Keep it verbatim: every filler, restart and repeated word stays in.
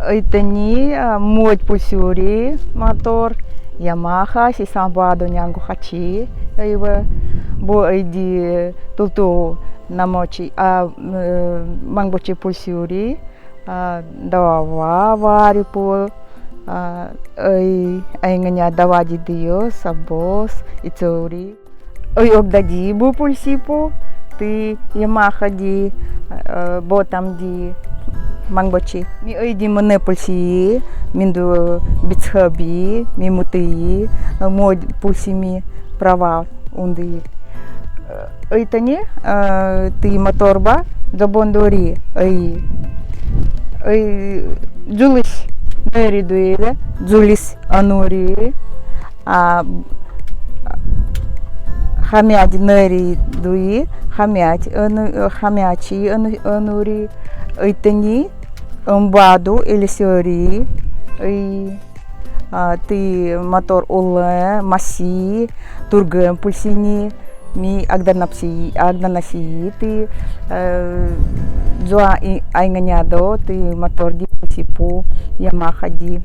Ăiteni, a, moodi pulsiuri, motor, Yamaha, si sa bado nyangu hachi, ăiwe, bo ăidi, tultu namochi, a, e, mangbochi pulsiuri, a, dawa wa, wari pu, a, ăi, ăinginia dawa di dio, sabos, itsăuri. Ăi, ogdadi bu pulsipu, ti Yamaha di, e, botam di mangbochi. Mi ăidi mâne pulsii, mindu bitsăbi, mi mutâi, e, moodi pulsii mi prava undi. Ăiteni, e, ti motorba, dobonduri, ăi, ăi, dzulis, nări duile, dzulis, anuri, a, hameadi nări dui, hameadi, anu-, hameadi, anu-, anuri, ăiteni, ãmbadu, elisiori, ăi, a, ti motor ulã, masi, turgã, pulsini, mi agdanasi, agdanasi, ti, e, dzoa, i, ăinginia do, ti motor di pulsipu, Yamaha di.